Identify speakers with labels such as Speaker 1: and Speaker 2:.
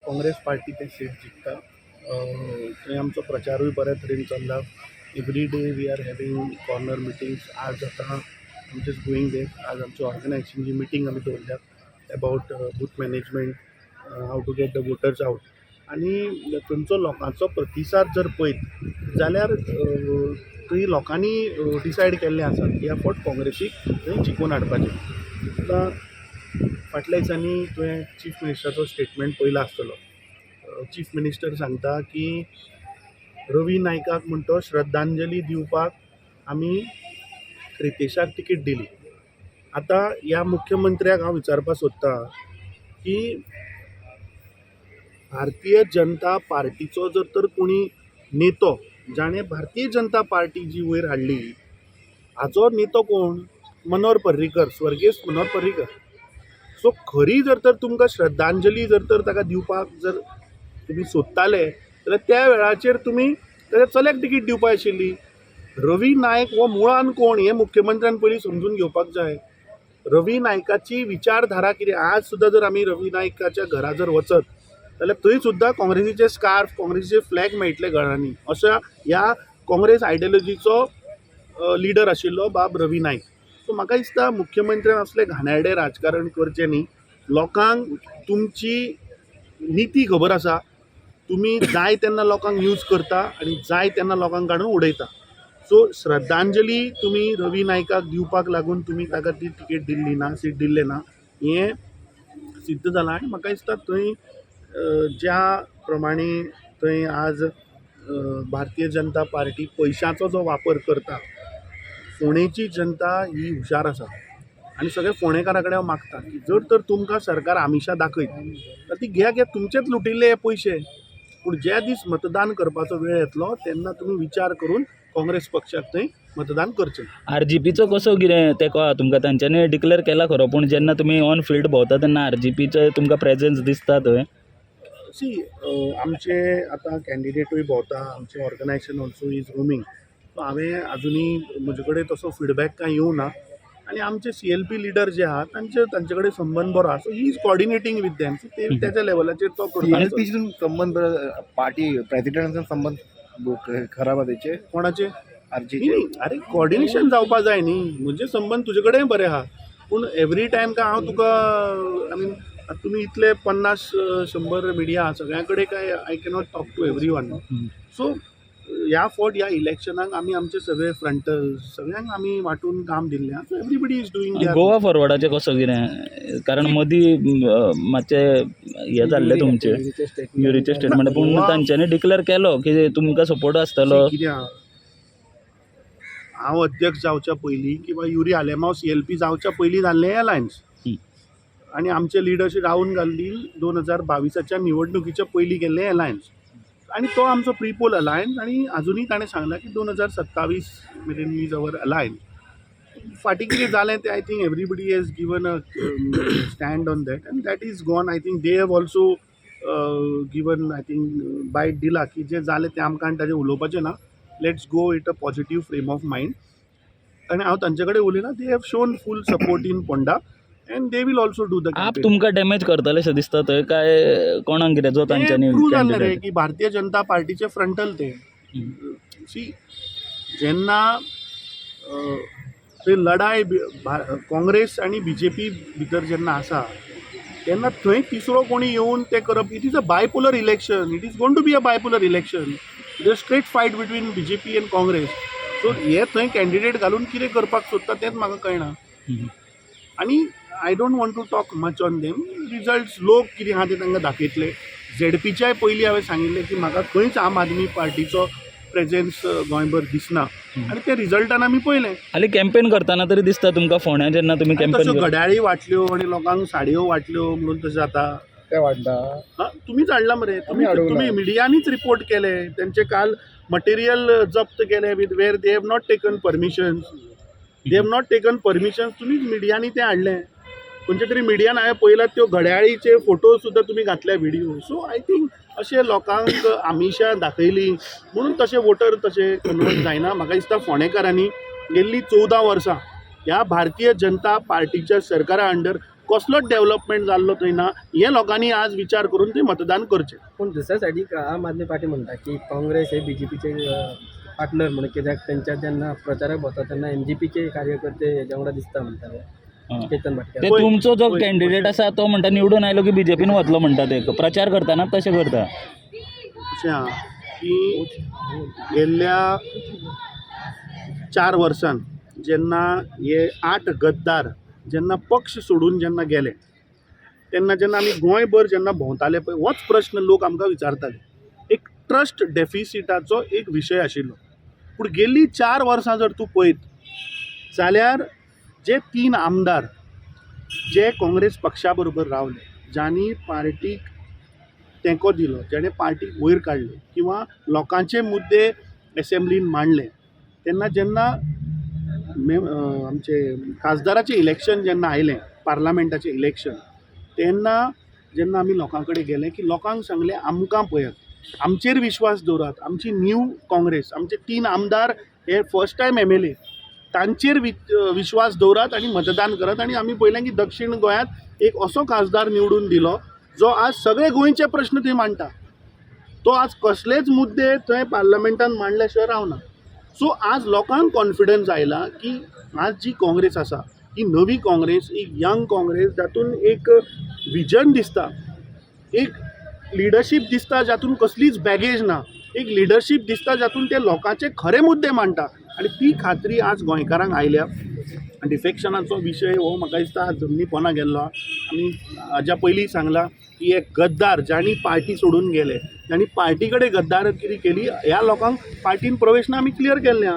Speaker 1: Congress party तें seat जिखता. थंय आमचो प्रचारूय बऱ्या तरेन चल्ला. Every day we are having corner meetings. आज आतां I'm just going there. आज आमची ऑर्गनायझेशनची मिटींग आमी दवरल्या about booth management, how to get the voters out. आनी थंयचो लोकांचो प्रतिसाद जर पळयत जाल्यार थंय लोकांनी डिसायड केल्लें आसा की ह्या फावट काँग्रेसीक थंय जिखोवन हाडपाचें. आतां फाटल्या दिसांनी तुवें चीफ मिनिस्टराचो स्टेटमेंट पळयला आसतलो. चीफ मिनिस्टर सांगता की रवी नायकाक म्हण तो श्रद्धांजली दिवपाक आमी रितेशाक तिकीट दिली. आतां ह्या मुख्यमंत्र्याक हांव विचारपाक सोदतां की भारतीय जनता पार्टीचो जर तर कोणी नेतो, जाणें भारतीय जनता पार्टी जी वयर हाडली, हाचो नेतो कोण? मनोहर पर्रीकर, स्वर्गेस्त मनोहर पर्रीकर. सो खरी जर तर तुमकां श्रद्धांजली जर तर ताका दिवपाक जर तुमी सोदताले जाल्यार त्या वेळाचेर तुमी ताच्या चल्याक तिकीट दिवपा आशिल्ली. रवी नायक हो मुळान कोण हें मुख्यमंत्र्यान पयलीं समजून घेवपाक जाय. रवी नायकाची विचारधारा कितें? आज सुद्दां जर आमी रवी नायकाच्या घरा जर वचत जाल्यार थंय सुद्दां काँग्रेसीचे स्कार्फ, काँग्रेसीचे फ्लॅग मेळटले घरांनी. अशा ह्या काँग्रेस आयडियोलॉजीचो लिडर आशिल्लो बाब रवी नायक. सो म्हाका दिसता मुख्यमंत्र्यान असलें घाणयारडें राजकारण करचें न्ही. लोकांक तुमची निती खबर आसा. तुमी जाय तेन्ना लोकांक यूज करता आनी जाय तेन्ना लोकांक काडून उडयता. सो श्रद्धांजली तुमी रवी नायकाक दिवपाक लागून तुमी ताका ती तिकेट दिल्ली ना, सीट दिल्लें ना, हें सिद्ध जालां. आनी म्हाका दिसता थंय ज्या प्रमाणे थंय आज भारतीय जनता पार्टी पयशांचो जो वापर करता, फोंडेची जनता ही हुशार आसा आनी सगळे फोंडेकारा कडेन हांव मागता की जर तर तुमकां सरकार आमिशां दाखयत जाल्यार ती घेया, घेया, तुमचेच लुटिल्ले हे पयशे. पूण ज्या दीस मतदान करपाचो वेळ येतलो तेन्ना तुमी विचार करून काँग्रेस पक्षाक थंय मतदान करचें.
Speaker 2: आरजीपीचो कसो कितें तेंको आहा तुमकां? तांच्यांनी डिक्लेर केला खरो, पूण जेन्ना तुमी ऑन फिल्ड भोंवता तेन्ना आरजीपीचे तुमकां प्रेजन्स दिसता थंय?
Speaker 1: सी, आमचे आतां कॅन्डिडेटूय भोंवता, आमचें organisation also is roaming. So हांवें आजुनूय म्हजे कडेन तसो फिडबॅक कांय येवना आनी आमचे सीएलपी लिडर जे आहा तांचे तांचे कडेन संबंद बरो आहा, so he is coordinating with them. So ते तेच्या लेवलाचेर तो करता.
Speaker 3: सीएलपीचे संबंध, पार्टी प्रेसिडेंटाचो संबंध खराब आहा तेचे?
Speaker 1: कोणाचे?
Speaker 3: आरजी.
Speaker 1: न्ही न्ही, अरे, कॉर्डिनेशन जावपा जाय न्ही. म्हजे संबंद तुजे कडेन बरे आहा, पूण एवरी टायम काय हांव तुका, I mean, तुमी इतले 50-100 मिडिया आहा, सगळ्यां कडेन काय I cannot talk to every one. So ह्या फावट ह्या इलेक्शनाक आमी आमचे सगळे फ्रंटर्स सगळ्यांक आमी वांटून काम दिल्लें आहा. So everybody is doing.
Speaker 2: Goa फॉरवर्डाचें कसो कितें? कारण मदीं मातशें हें जाल्लें तुमचें युरीचें स्टेटमेंट, पूण तांच्यांनी डिक्लेर केलो की तुमकां सपोर्ट आसतलो.
Speaker 1: कितें आहा, हांव अध्यक्ष जावच्या पयलीं किंवा युरी आलेमांव सीएलपी जावच्या पयलीं जाल्लें अलायन्स आनी आमचे लिडरशीप राहुल गांधी 2022च्या निवडणुकीच्या पयलीं केल्लें अलायन्स आनी तो आमचो प्रिपोल अलायन्स. आनी आजुनूय ताणें सांगलां की 2027 मेरेन is our alliance. फाटीं कितें जालें तें I think everybody has given a stand on that and that is gone. I think they have also given, I think, bite दिला की जें जालें तें आमकां आनी ताजें उलोवपाचें ना, let's go with a positive frame of mind. आनी हांव तांचे कडेन उलयना. They have shown full support in Ponda and they will also do the
Speaker 2: आप तुमकां डॅमेज करतले शें दिसता थंय काय कोणाक कितें जो तांच्यांनी
Speaker 1: प्रूव जालें रे
Speaker 2: candidate?
Speaker 1: की भारतीय जनता पार्टीचे फ्रंटल ते. सी, जेन्ना थंय लढाय काँग्रेस आनी बीजेपी भितर जेन्ना आसा तेन्ना थंय तिसरो कोणी येवन तें करप, it is a bipolar election, it is going to be a bipolar election. It is straight fight between BJP and Congress. So हे थंय कॅन्डिडेट घालून कितें करपाक सोदता तेंच म्हाका कळना. आनी I don't want to talk much on them. Results लोक कितें आहा ते तांकां दाखयतले. झेडपीच्याय पयलीं हांवें सांगिल्लें की म्हाका खंयच आम आदमी पार्टीचो प्रेजेन्स गोंयभर दिसना आनी ते रिजल्टान आमी पळयलें.
Speaker 2: हालीं कॅम्पेन करतना तरी दिसता तुमकां फोंड्या जेन्ना तुमी
Speaker 1: आनी
Speaker 2: कॅम्पेन
Speaker 1: तश्यो घड्याळी वांटल्यो आनी लोकांक साडयो वांटल्यो म्हणून तशें जाता?
Speaker 3: ते वाडटा.
Speaker 1: हा, तुमीच हाडला मरे तुमी.
Speaker 3: हाडूंक ना.
Speaker 1: तुमी मिडियांनीच रिपोर्ट केले. तेंचे काल मटेरियल जप्त केले with where they have not taken permissions, they have not taken permissions. तुमीच मिडियांनी तें हाडलें. खंयच्या तरी मिडियान हांवें पळयला, त्यो घड्याळीचे फोटो सुद्दां तुमी घातले व्हिडियो. सो I think अशे लोकांक आमिशां दाखयली म्हणून तशे वोटर तशे कन्वर्ट जायना. म्हाका दिसता फोंडेकारांनी गेल्ली 14 वर्सां ह्या भारतीय जनता पार्टीच्या सरकारा अंडर कसलोच डेवलपमेंट जाल्लो थंय ना. हें लोकांनी आज विचार करून थंय मतदान करचें.
Speaker 4: पूण दुसऱ्या सायडीक आम आदमी पार्टी म्हणटा की काँग्रेस हे बीजेपीचे पार्टनर म्हणून, कित्याक तेंच्या जेन्ना प्रचाराक वता तेन्ना एमजीपीचे कार्यकर्ते हेज्या वांगडा दिसता म्हणटा केतन
Speaker 2: ते
Speaker 4: भाटकार.
Speaker 2: तुमचो जो कॅन्डिडेट आसा तो म्हणटा निवडून आयलो की बीजेपीन वतलो म्हणटा, ते प्रचार करतना तशें करता.
Speaker 1: अशें आहा की गेल्ल्या 4 वर्सान जेन्ना हे 8 गद्दार जेन्ना पक्ष सोडून जेन्ना गेले तेन्ना जेन्ना आमी गोंयभर जेन्ना भोंवताले पळय, होच प्रश्न लोक आमकां विचारताले. एक ट्रस्ट डेफिसिटाचो एक विशय आशिल्लो. पूण गेल्लीं 4 वर्सां जर तूं पळयत जाल्यार जे 3 आमदार जे काँग्रेस पक्षा बरोबर रावले, ज्यांनी पार्टीक तेंको दिलो, जेणे पार्टीक वयर काडले किंवा लोकांचे मुद्दे एसेंब्लीन मांडले, तेन्ना जेन्ना आमचे खासदाराचें इलेक्शन जेन्ना आयलें, पार्लामेंटाचें इलेक्शन, तेन्ना जेन्ना आमी लोकां कडेन गेले की लोकांक सांगलें आमकां पळयात, आमचेर विश्वास दवरात, आमची न्यू काँग्रेस, आमचे 3 आमदार हे फर्स्ट टायम MLA, तांचेर विश्वास दवरात आनी मतदान करात. आनी आमी पळयलें की दक्षीण गोंयांत एक असो खासदार निवडून दिलो जो आज सगळे गोंयचे प्रश्न थंय मांडटा. तो आज कसलेच मुद्दे थंय पार्लमेंटान मांडल्या शिवाय रावना. सो आज लोकांक कॉन्फिडन्स आयला की आज जी काँग्रेस आसा ही नवी काँग्रेस, एक यंग काँग्रेस, जातून एक विजन दिसता, एक लिडरशीप दिसता, जातून कसलीच बॅगेज ना, एक लिडरशीप दिसता जातून ते लोकांचे खरे मुद्दे मांडटा. आनी ती खात्री आज गोंयकारांक आयल्या. डिफेक्शनाचो विशय हो म्हाका दिसता आज जमनी पोना गेल्लो. आमी हाज्या पयलीं सांगलां की एक गद्दार जांणी पार्टी सोडून गेले, जांणी पार्टी कडेन गद्दारगिरी केली, ह्या लोकांक पार्टीन प्रवेश ना, आमी क्लियर केल्लें आहा.